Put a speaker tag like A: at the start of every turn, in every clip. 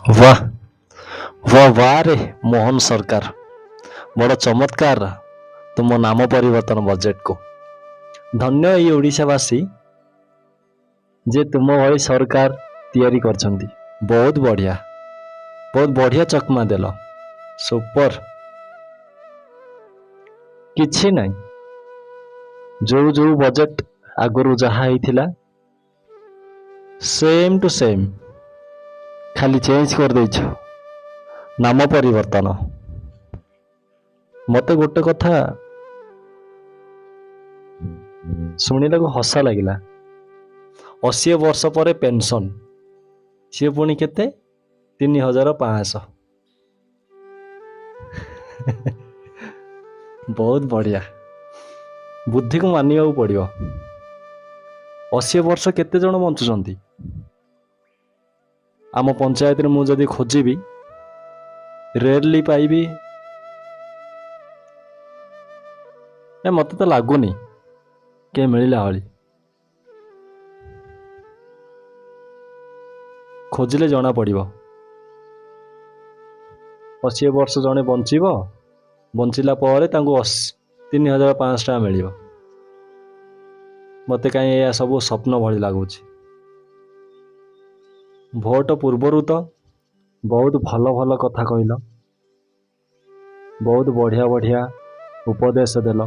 A: ବାଃ ବାଃ ବାଃ ରେ ମୋହନ ସରକାର, ବଡ଼ ଚମତ୍କାର ତୁମ ନାମ ପରିବର୍ତ୍ତନ ବଜେଟକୁ। ଧନ୍ୟ ଏଇ ଓଡ଼ିଶାବାସୀ ଯେ ତୁମ ଭଳି ସରକାର ତିଆରି କରିଛନ୍ତି। ବହୁତ ବଢ଼ିଆ, ବହୁତ ବଢ଼ିଆ ଚକମା ଦେଲ, ସୁପର। କିଛି ନାହିଁ, ଯୋଉ ଯୋଉ ବଜେଟ ଆଗରୁ ଯାହା ହେଇଥିଲା ସେମ୍ ଟୁ ସେମ୍, ଖାଲି ଚେଞ୍ଜ କରିଦେଇଛ ନାମ ପରିବର୍ତ୍ତନ। ମୋତେ ଗୋଟେ କଥା ଶୁଣିଲାକୁ ହସ ଲାଗିଲା, 80 ବର୍ଷ ପରେ ପେନସନ୍, ସିଏ ପୁଣି କେତେ? 3500। ବହୁତ ବଢ଼ିଆ, ବୁଦ୍ଧିକୁ ମାନିବାକୁ ପଡ଼ିବ। 80 ବର୍ଷ କେତେ ଜଣ ବଞ୍ଚୁଛନ୍ତି? ଆମ ପଞ୍ଚାୟତରେ ମୁଁ ଯଦି ଖୋଜିବି ରେୟାରଲି ପାଇବି। ଏ ମୋତେ ତ ଲାଗୁନି କିଏ ମିଳିଲା ଭଳି, ଖୋଜିଲେ ଜଣା ପଡ଼ିବ। 80 ବର୍ଷ ଜଣେ ବଞ୍ଚିବ, ବଞ୍ଚିଲା ପରେ ତାଙ୍କୁ 3500 ଟଙ୍କା ମିଳିବ। ମୋତେ କାହିଁ ଏହା ସବୁ ସ୍ୱପ୍ନ ଭଳି ଲାଗୁଛି। ଭୋଟ ପୂର୍ବରୁ ତ ବହୁତ ଭଲ ଭଲ କଥା କହିଲ, ବହୁତ ବଢ଼ିଆ ବଢ଼ିଆ ଉପଦେଶ ଦେଲ,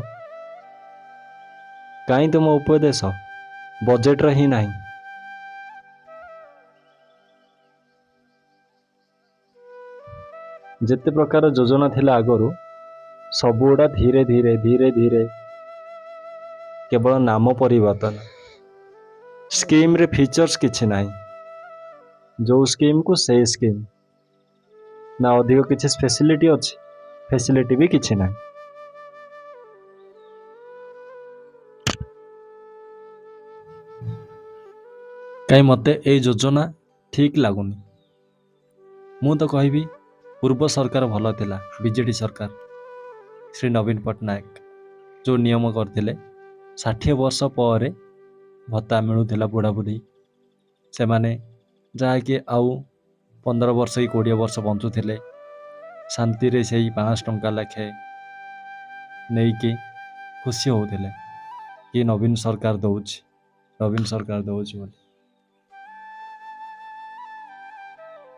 A: କାହିଁ ତୁମ ଉପଦେଶ ବଜେଟରେ ହିଁ ନାହିଁ। ଯେତେ ପ୍ରକାର ଯୋଜନା ଥିଲା ଆଗରୁ ସବୁଗୁଡ଼ା ଧୀରେ ଧୀରେ ଧୀରେ ଧୀରେ କେବଳ ନାମ ପରିବର୍ତ୍ତନ, ସ୍କିମ୍ରେ ଫିଚର୍ସ କିଛି ନାହିଁ। ଯେଉଁ ସ୍କିମ୍କୁ ସେଇ ସ୍କିମ୍, ନା ଅଧିକ କିଛି ଫେସିଲିଟି ଅଛି, ଫେସିଲିଟି ବି କିଛି ନାହିଁ। କାହିଁ ମୋତେ ଏଇ ଯୋଜନା ଠିକ୍ ଲାଗୁନି। ମୁଁ ତ କହିବି ପୂର୍ବ ସରକାର ଭଲ ଥିଲା, ବିଜେଡ଼ି ସରକାର, ଶ୍ରୀ ନବୀନ ପଟ୍ଟନାୟକ ଯେଉଁ ନିୟମ କରିଥିଲେ, 60 ବର୍ଷ ପରେ ଭତ୍ତା ମିଳୁଥିଲା ବୁଢ଼ାବୁଢ଼ୀ, ସେମାନେ ଯାହାକି ଆଉ 15 ବର୍ଷ କି 20 ବର୍ଷ ବଞ୍ଚୁଥିଲେ, ଶାନ୍ତିରେ ସେଇ 500 ଟଙ୍କା ଲେଖେ ନେଇକି ଖୁସି ହେଉଥିଲେ କି ନବୀନ ସରକାର ଦେଉଛି, ନବୀନ ସରକାର ଦେଉଛି ବୋଲି।